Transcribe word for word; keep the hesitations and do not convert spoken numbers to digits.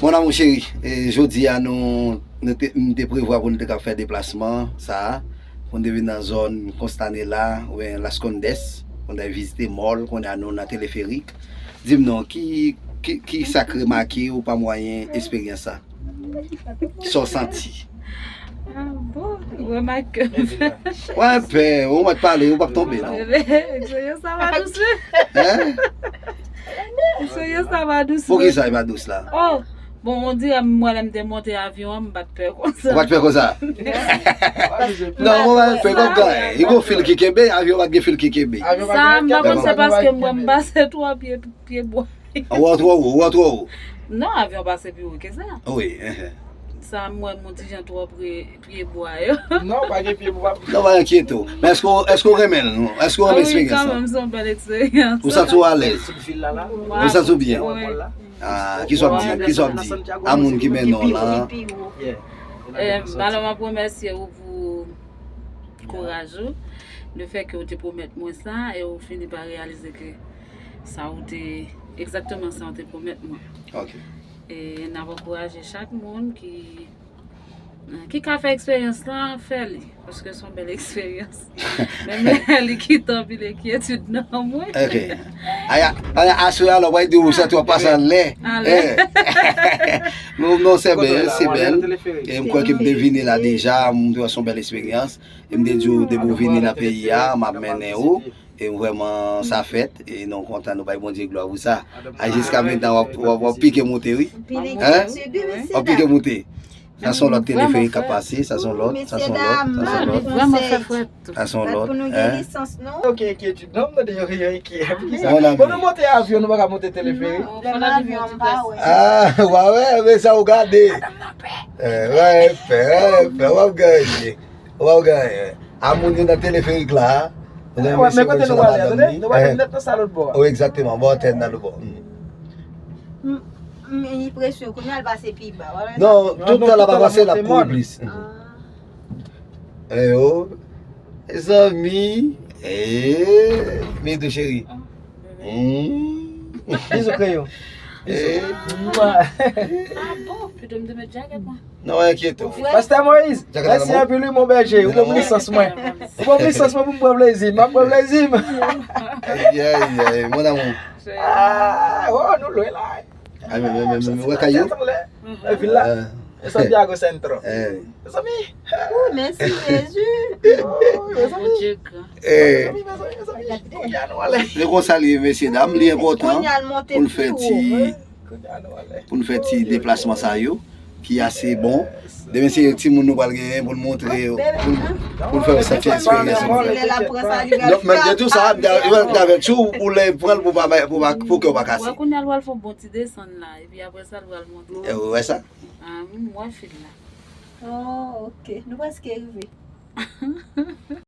Mon amour chéri, e, jodi a nou, nou te, m te prevwa pou nou te ka fè deplasman sa a, pou nou te vin nan zòn Costanera oubyen Las Condes, pou nou te vizite mall, kounye a nou nan teleferik. Di m non, ki, ki, ki sa k remake ou pa mwayen esperyans sa? Sa w santi? Ah bon, remake ke m fè. Wè pè, ou mèt pale, ou p ap tonbe non. Eksperyans sa pa dous wi. Hein? Eksperyans sa pa dous. Poukisa e pa dous la? Oh, bon, on dirait mwen lè m te monte avyon an, m pa t pè konsa. Ou pa t pè konsa? Non, ou pa t pè konsa. Li gon fil ki kenbe, avyon pa t gen fil ki kenbe. Sa m pa konn, se paske mwen m pase twa pye, pye bwa. Ou an twò wo, ou an twò wo. Non, avyon pase pi wo ke sa. Wi, enhen. Sa m wè m on ti jan twò pre pye bwa yo. Non, pa gen pye bwa. Non, pa enkyete w. Men èske w, èske w renmen l? Èske w renmen eksperyans lan? Ah wi, kanmenm, se yon bèl eksperyans. Ou santi w alèz? Ou santi w byen? Wi. Ah, kisa w ap di? Kisa w ap di a moun ki mennen w lan? Eh, alò, m ap remèsye ou pou kouraj ou, lefètke ou te pwomèt mwen sa, e ou fini pa reyalize ke sa ou te, egzakteman sa ou te pwomèt mwen. Ok. E n ap ankouraje chak moun ki, ki ka fè eksperyans lan, fè li, paske se yon bèl eksperyans. Men, men li kite anpil enkyetid nan mwen. Ok. Aya, aya, aswè a, lè w pral di ou santi w ap pase anlè. Anlè. Eh. Non, non, se bèl, se bèl. E m kwè ke m te vini la deja, m te wè se yon bèl eksperyans. E m te di w, depi w vini nan peyi a, m ap mennen ou. E vrèman, sa fèt. E nou kontan, nou bay Bondye glwa pou sa. A, jiska mentnan, w ap, w ap, w ap pike moute, wi. Hein? W ap pike moute. Sa se yon lòt teleferik k ap pase, sa se yon lòt, sa se yon lòt, sa se yon lòt. Sa se yon lòt, hein? Pou nou gen lisans nou. Yo gen enkyetid non, m tande yo, yo enkyè. Poukisa? Bon, nou monte avyon, nou pa ka monte teleferik. Non, avyon, m pa wè. Ah, w a wè, men sa w gade. Madanm nan pè. Eh, wè, pè, wè, pè, w ap gade. W ap gade. A moun yo nan teleferik la. Wè, men kote nou prale a, tande? Nou prale nèt nan sa lòt bò a. Wi, egzakteman, bò antèn nan lòt bò. M, m gen enpresyon kounye a l pase pi ba. Non, tout tan l ap avanse, l ap kouri plis. Eh oh, mezanmi, eh, Mido cheri. Bizou kreyon. Eh. Ah bon, pito m te met jakèt mwen. Non, enkyete w. Pastè Moïse, mèsi anpil wi, mon bèje. Ou ban m lisans mwen. Ou ban m lisans mwen pou m pran plezi m. M ap pran plezi m. Ay, ay, ay, mon amour. Ah, oh, nou lwen la. Ay, men, men, men, men, wè kay yo? Vil la. Santiago Centro. Mezanmi. Oh, mèsi Jezi. Oh, mezanmi. Mezanmi, mezanmi, mezanmi. Kounye a nou ale. Se konsa li ye, mesye dam, li enpòtan pou n fè ti, pou n fè ti deplasman sa yo, ki ase bon. Demen se timoun nou pral genyen pou n montre yo, pou n, pou n fè yo santi eksperyans nou fè. Non, men de tou sa, m ta, m ta avè ti w, ou lè pran l pou pa, pou pa, pou kè w pa kase. Wè kounye a l pral fè yon bon ti desann la, epi apre sa l pral monte. E, ou wè sa? Ah, m wè fil la. Oh, ok. Nou prèske rive.